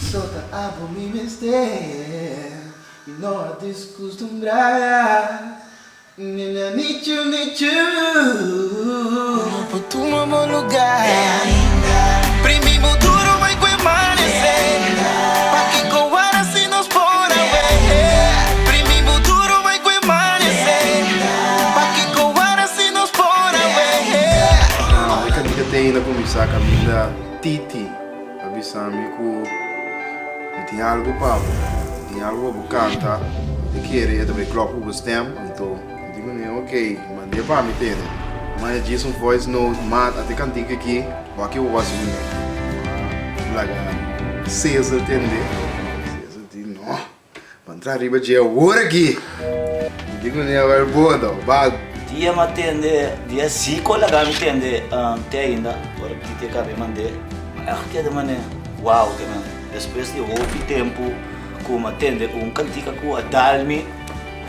So ta abo mi mester. Mi no a deskustumbrá. Nina need you, need you. No por tuma bo lugá. Primi bo duro bai ku e manesé. Pakiko wara si nos por a wé. Primi bo duro bai ku e manesé. Pakiko wara si nos por a wé. E kantika te ainda kuminsá kaminda Titi a bisa mi ku mi tin algu pa bo, mi tin algu pa bo kanta, mi ta kere e ta bai klòp ku bo stèm, anto mi di kuné ok, mand'é pa mi tene. Mi a djis un voice note, Maat, ate kantika aki, wak bo hasi kuné. Mi a laga Cesar tende, Cesar di no. Ban traha riba dje awor aki. Mi di kuné awor bo anto ba. Dia m'a tende, dia Zico laga mi tende te ainda, ora Titi a caba e mand'é, m'a echt keda manera wow ke men. Despues di hopi tempu ku m'a tende un kantika ku a dal mi,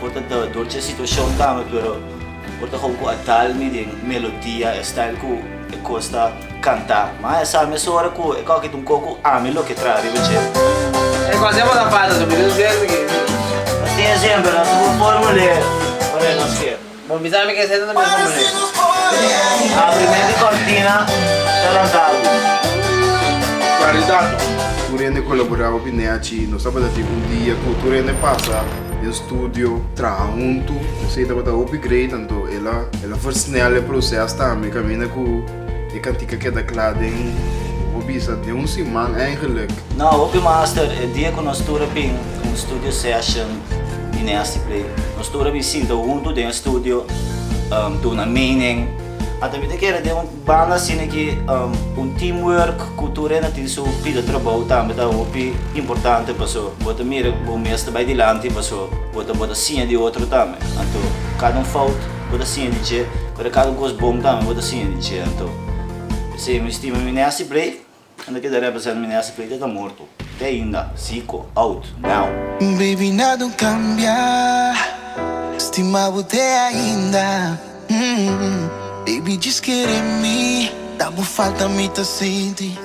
por ta dor dje situacion tambe, pero por ta gou ku a dal mi den melodia, e style ku e kos ta. Kanta. Ma e sa mesora ku e koki ta un koko ami lo ke traha riba dje. E kos e bo ta falta so mi tin semper ke. Nos tin e semper, nos ta por formul'é ora nos ke. Bon bisa mi ke esei ta mi formul'é. Abri di kortina ta lanta bo. Klaridat. Tur hende kolaborá hopi nechi. Nos tabata tin un dia ku tur hende pasa den studio traha huntu. Esei tabata hopi great anto el a el a versnel e proses tambe kaminda ku. E kantika keda kla den, bo bisa, den un siman eigenlijk. No, hopi master, e dia ku nos tur a bin un studio session di Nasty Play, nos tur a bin sinta huntu den e studio, duna mening. Ata mi ta kere den un banda asina ki un teamwork ku tur hende tin su pida trabou tambe ta hopi importante paso bo ta mira bo mes ta bai dilanti paso bo ta bo ta siña di otro tambe. Anto kada un fout bo ta siña di dje. Pero kada kos bon tambe bo ta siña di dje anto. P'esei mi stima mi Nasty Play, unda keda represent mi Nasty Play te ta morto, te ainda, Zico, out, now. Baby nada no cambia, stima bo te ainda Baby djis kere mi, ta bo falta mi ta sinti.